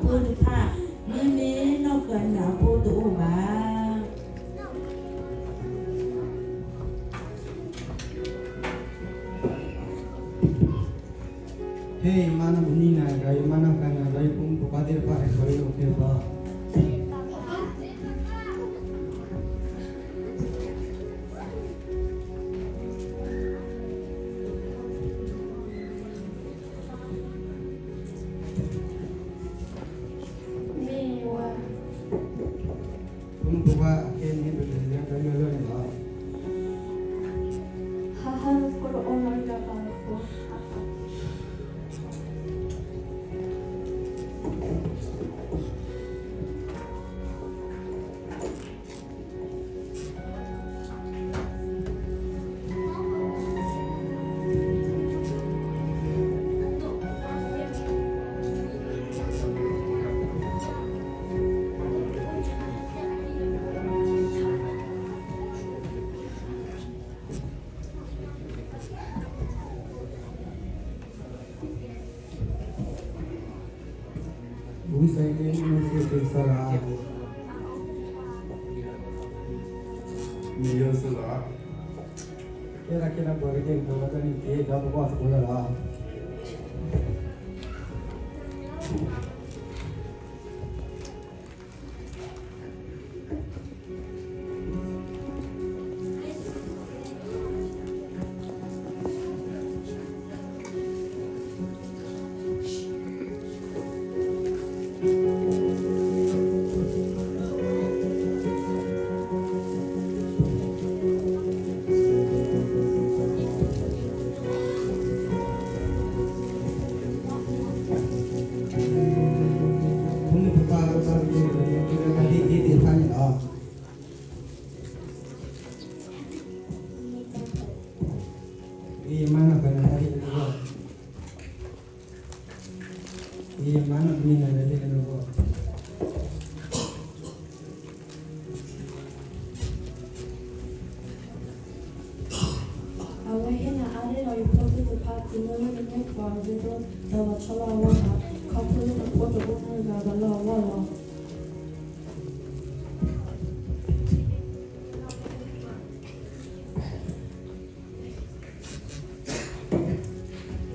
ဖိတဖၣ် မ့မ့ၢ်နီၢ်ကနၤအဖိတအိၣ်ဘၣ်. ဟဲ ယမါနီၢ်ကနၤ ဒီးယမါနီၢ်ကနၤ ဒီးယဖိမုၣ်ဖိခွါသ့ၣ်တဖၣ် ဟဲခီလၢယအိၣ်ဖဲဘၣ်. မ့ၢ်ဝဲ ဖိမုၣ်ဖိခွါ ခဲအံၤန့ၣ် ပလဲၤလၢတၢ်လၢလၢန့ၣ်လီၤ. ဟးဟးလၢဖိတအိၣ်နီတဂၤဘၣ်. ဝံသးစူၤ မ့ၢ်စ့ၢ်ကီးကစၢ်လီၤ. မ့ၢ်ယိၤၡူလီၤ. ကဲဒၣ်ကဲဒၣ်ပှၤကတဲာ်ကတီၤဝဲဒၣ်န့ၣ်က့ၤ ဒီးပဘၣ်သကိးလၢ်လီၤ. ဖိမုၣ်ဖိခွါ ဖိခွါ ဖိမုၣ်ဖိခွါ ဖိခွါသ့ၣ်တဖၣ်န့ၣ်လီၤ. ယမါနီၢ်ကနၤ ဟဲလၢနဂီၢ်. ယမါနီၢ်ကနၤ ဟဲလၢနဂီၢ်. အဝဲဟ့ၣ်နၤအါန့ၢ်ဒီးယဖိသ့ၣ်တဖၣ် တုၤလၢနမ့ၢ်ပှၤဂ့ၤဒိၣ်ဒီး ပှၤဆီလီၤအဝဲဘၣ်, ခီဖျိလၢနဖိတအိၣ်နီတဂၤဘၣ်လၢအဂီၢ်လီၤ.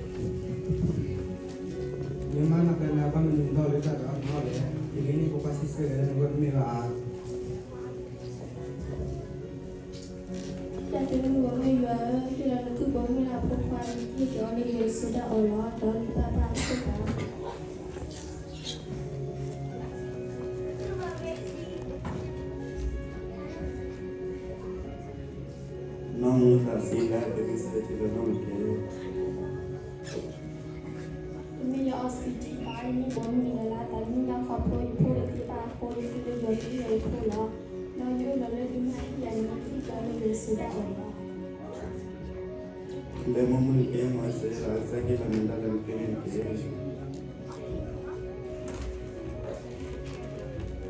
ယမါနီၢ်ကနၤ ဘၣ်မနုၤနဒီၣ်လၢတၢ်ဒီးအီၤလဲၣ်, ယဂ့ၤန့ၢ်ဖိခွါစံးဆၢလဲၣ် နဂီၢ်တမ့ၢ်ဘၣ်ဧါ. တၢ်တမုာ်ဘၣ်မ့ၢ်ယွၤဧၢ, ဟ့ၣ်လီၤနသူၣ်ဘီမုၢ်လၢ်အဖိခွါအံၤ ဟ့ၣ်က့ၤအီၤလၢယွၤစိဒၣ်အီၤလီၤ, ဒီးနဘၣ်ဘၣ်အခိၣ်ဘၣ်. နီၢ်မူသးစ့လၢ တမ့ၢ်စဲးထံလၢနီၢ်မူကဲ. တမ့ၢ်ယအီစံးဒံးဘၣ်, ယမ့ၢ်ဘီမုၢ်နံၤလၢ်လၢ် တၢ်လၢမုၢ်လၢ်ခီဖျိ ယဖိတသ့ဘၣ်အဃိ ယဖုလၢယွၤလၢယဖိလီၤ. ဒီးယအိၣ်ဒီးလၢဒုးမၤဟ့ၣ်ယၤန့ၣ် ဟ့ၣ်က့ၤအီၤလၢယွၤစိဒၣ်အီၤလီၤ. လၢမုၢ်မုၢ်ကဲမၤစၢၤလၢ စဲက့ၤလီၤမူဒါလၢနကဲန့ၣ်တက့ၢ်.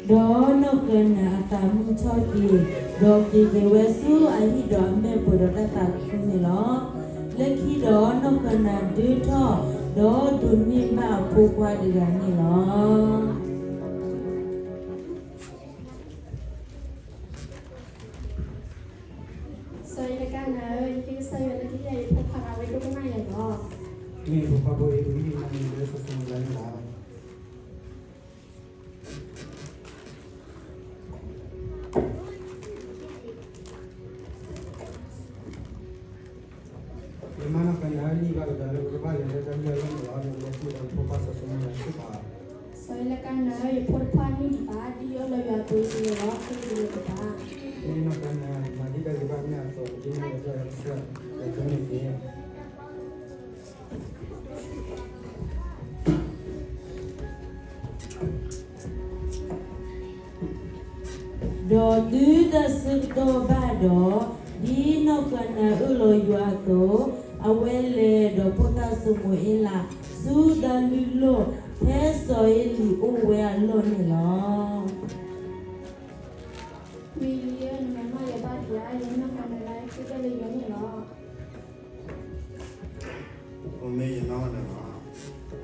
ဒီးနီၢ်ကနၤအသးမုာ်ထီၣ်က့ၤ, ဒီးက့ၤက့ၤဝဲဆူအဟံၣ်ဒီးအမဲာ်ပှဲၤဒီးတၢ်သးခုန့ၣ်လီၤ. လၢခံဒီးနီၢ်ကနၤဒၢထီၣ်, ဒီးဒိးန့ၢ်ဘၣ်အဖိခွါတဂၤန့ၣ်လီၤ. စီၤအ့လကၤနၤဧၢ, ယဃ့ကစၢ်ယွၤလၢကဟ့ၣ်ယၤယဖိခွါအဝဲဒိကနၣ်ယၤလီၤ. မ့ၢ်ဖိခွါဖိအံၤ ပမ့ၢ်မၤန့ၢ်လၢစီၤၡမူၤအ့လးန့ၣ်လီၤ. ယမါနီၢ်ကနၤဧၢ, နံၣ်ဘၣ်ကဒီးလၢပကဘၣ်လဲၤလၢတၢ်လၢလၢန့ၣ်လီၤ. နလဲၤဃုာ်ဒီးဖိခွါစီၤၡမူၤအ့လးစ့ၢ်ကီး. စီၤအ့လကၤနၤဧၢ, ယဖိတဖၣ်နံၣ်ဒံးဘၣ်, ဒ်ယအိၣ်လၢယွၤအပူၤအသိးန့ၣ်လီၤ, ဃ့က့ၤလၢပဘၣ်. မ့ၢ်နီၢ်ကနၤ မၤဒ်တၢ်ဂ့ၤဘၣ်မ့ၢ်အသိး ဒ်န့ၣ်လီၤ ကစၢ်ယွၤကန့ၢ်က့ၤ ဒီးတုၤတၢ်ဆၢကတီၢ်ဘၣ်ဒီး, ဒ်နီၢ်ကနၤအၢၣ်လီၤယွၤအသိး, အဝဲလဲၤဒီးဖိသၣ်စီၤၡမူၤအ့လး ဆူတၢ်လုၢ်လိၢ် ဖဲစီၤအ့လံအိၣ်ဝဲအလီၢ်န့ၣ်လီၤ. မ့ၢ်လံဧၢ, နမၤနီၣ်ယၤဘၣ်ဒံးဧါ, ယနီၢ်ကနၤလၢယဃ့ဘၣ်လၢယွၤန့ၣ်လီၤ. အိၣ်မ့ၢ်ယနီၢ်ကနၤလီ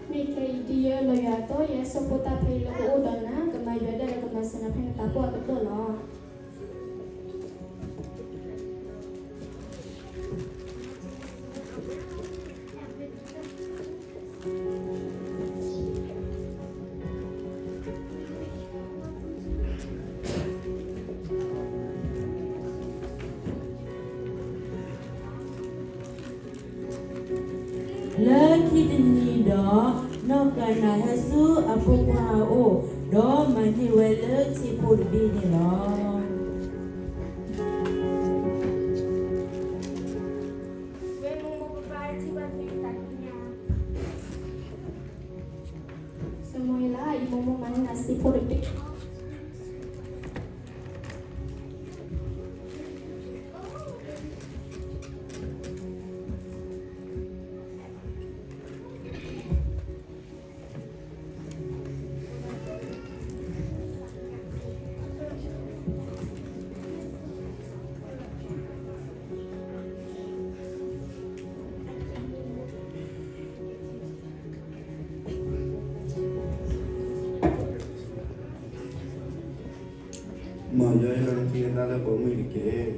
ၤ. မ့ၢ်ခဲအံၤဒ်ယဲလီၤယွၤအသိး, ယဲဆိဖိသၣ်ဖဲအံၤလၢကအိၣ်ဒီးနၤ, ကမၤယွၤဒဲးဒီးကမၤစၢၤနၤဖဲနသးပှၢ်အကတီၢ်လီၤ. လၢခံတနံၤဒီး, နီၢ်ဃၤနၤဟဲဆူအဖိခွါအအိၣ်, ဒီးမၤန့ၢ်ဝဲလၢထံဖိတဘ့ၣ်န့ၣ်လီၤ. ဆိမိၣ်အ့လး, ယမိၢ်မိၢ်မၤန့ၢ်နၤထံဖိတဘ့ၣ်. မ်ယွၤအ့ၣ်လိာ်နခံနသၣ်လၢပိာ်မုၣ်တက့ၢ်.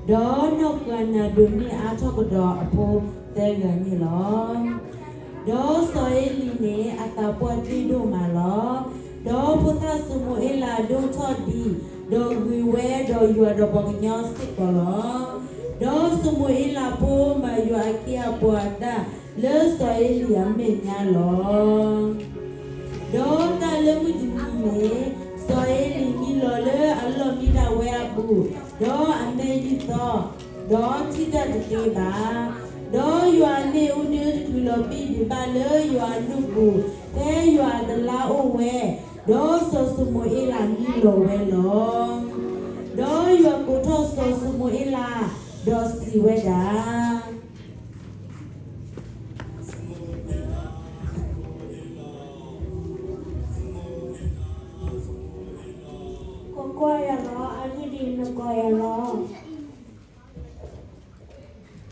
ဒီးနီၢ်ဃၤနၤဒိးန့ၢ်အါထီၣ်ကဒီးအဖိသၢဂၤန့ၣ်လီၤ. ဒီးစီၤအ့လံန့ၣ်အသးပှၢ်တ့ၢ်ဒိၣ်မးလီၤ. ဒီးဖိသၣ်စီၤမိၤအ့လးဒိၣ်ထီၣ်ဒံး, ဒီးဂ့ၤဝဲဒီးယွၤဒီးပှၤကညီစ့ၢ်ကီးလီၤ. ဒီးစီၤမိၤအ့လးဖိမၤယွၤအခ့အပှၤအတၢ်လၢစီၤအ့လံအမဲာ်ညါလီၤ. ဒီးတၢ်လၢမုၢ်တနံၤန့ၣ်, စီၤအ့လံနံၤလီၤလၢအလီၢ်မံဒၣ်ဝဲအပူၤ, ဒီးအမဲာ်ယုၢ်သီ, ဒီးထံၣ်တၢ်တသ့ဘၣ်. ဒီးယွၤအမ့ၣ်အူဒၢတချုးလီၤဘံၣ်ဒံးဘၣ်လၢယွၤအဒူၣ်ပူၤ, ဖဲယွၤအတလါအိၣ်ဝဲ, ဒီးစီၤၡမူၤအ့လးနံၤလီၤဝဲလီၤ. ဒီးယွၤကိးထီၣ်စီၤၡမူၤအ့လး, ဒီးစံးဝဲဒၣ် ကွၢ်ကွၢ်ယၤလီၤ, အဂ့ၢ်ဒ်အံၤ, နကွၢ်ယၤလီၤ.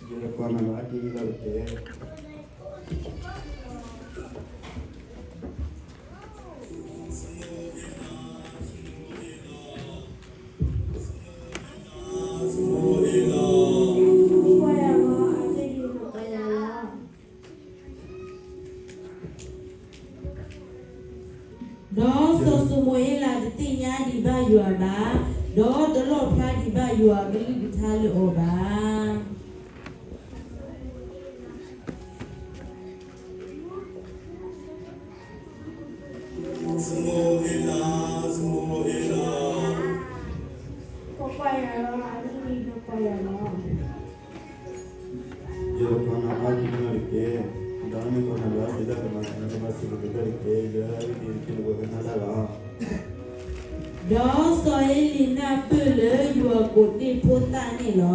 ယကွၢ်နၤလီၤ, အဂ့ၢ်ဒ်အံၤလီၤတက့ၢ်. ကွၢ်ယၤလီၤ, အဂ့ၢ်ဒ်အံၤ, နကွၢ်ယၤလီၤ. ဒီးစီၤၡမူၤအ့လးတသ့ၣ်ညါဒံးဘၣ်ယွၤဘၣ်, ဒီးတလီၣ်ဖျါဒံးဘၣ်ယွၤအကလုၢ်ကထါလၢအီၤဘၣ်. ကွၢ်ကွၢ်ယၤလီၤ, အဂ့ၢ်ဒ်အံၤ, နကွၢ်ယၤလီၤ. ယကွၢ်နၤလီၤ, အဂ့ၢ်ဒ်အံၤတက့ၢ်. ဒီးမ့ၢ်ကွၢ်နၤလၢအစံးတၢ်ကမၤ, နကမၤစၢၤကတၢၢ်တက့ၢ်, လၢအဂ့ၢ်ဒ်အံၤတက့ၢ်, နကနၣ်တၢ်လီၤ. ဒီးစီၤအ့လံနၢ်ပၢၢ်လၢယွၤကိးန့ၢ်ဖိသၣ်န့ၣ်လီၤ.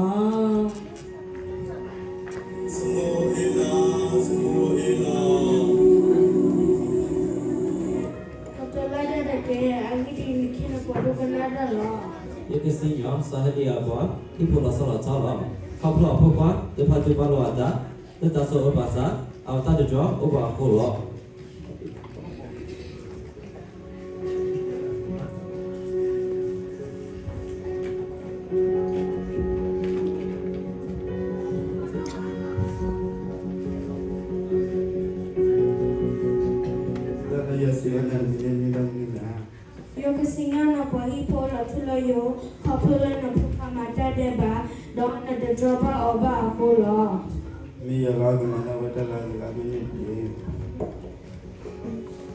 ကလၢဒၣ်တက့ၢ်, အဂ့ၢ်ဒ်အံၤ, နခ့နပှၤဒိကနၣ်တၢ်လီၤ. ယကစံၣ်ညီၣ်စီၤဟ့လံအပှၤ, ဟံၣ်ဖိလီၤဆီလီၤဆီလီၤ. ခီဖျိအဖိခွါတဖၣ်တူၢ်ဘၣ်လိာ်အသး, လၢတၢ်ဆိၣ်အၢဘၣ်ဆၣ်, အတၢ်တဒြီအိၣ်ဘၣ်အဃိလီၤ. ယွၤကစံၣ်ညီၣ်နၤပှၤဟံၣ်ဖိလီၤထူလီၤယိာ်, ခီဖျိလၢနဖိခွါမၤတၢ်ဒဲးဘး, ဒီးနတဒြီဘၣ်အီၤဘၣ်အဃိလီၤ. မ့ၢ်ယွၤလၢကမၤတၢ်ဝဲတၢ်လၢအဂ့ၤလၢအမ့ၢ်န့ၣ်တက့ၢ်.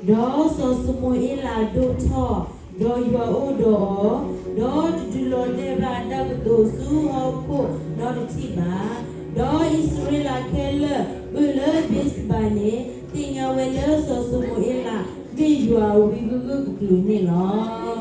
ဒီးစီၤၡမူၤအ့လးဒိၣ်ထီၣ်, ဒီးယွၤအိၣ်ဒီးအီၤ, ဒီးတဒုးလီၤတဲာ်ဘၣ်တၢ်ကတိၤဆူဟီၣ်ခိၣ်နီတထံၣ်ဘၣ်. ဒီးအံၣ်စရ့လးခဲလၢာ်ဘၣ်လၢဘ့းၡဘၤန့ၣ် သ့ၣ်ညါဝဲလၢစီၤၡမူၤအ့လးမ့ၢ်ယွၤအဝံဂၢၢ်ဂၢၢ်ကျၢၤကျၢၤန့ၣ်လီၤ.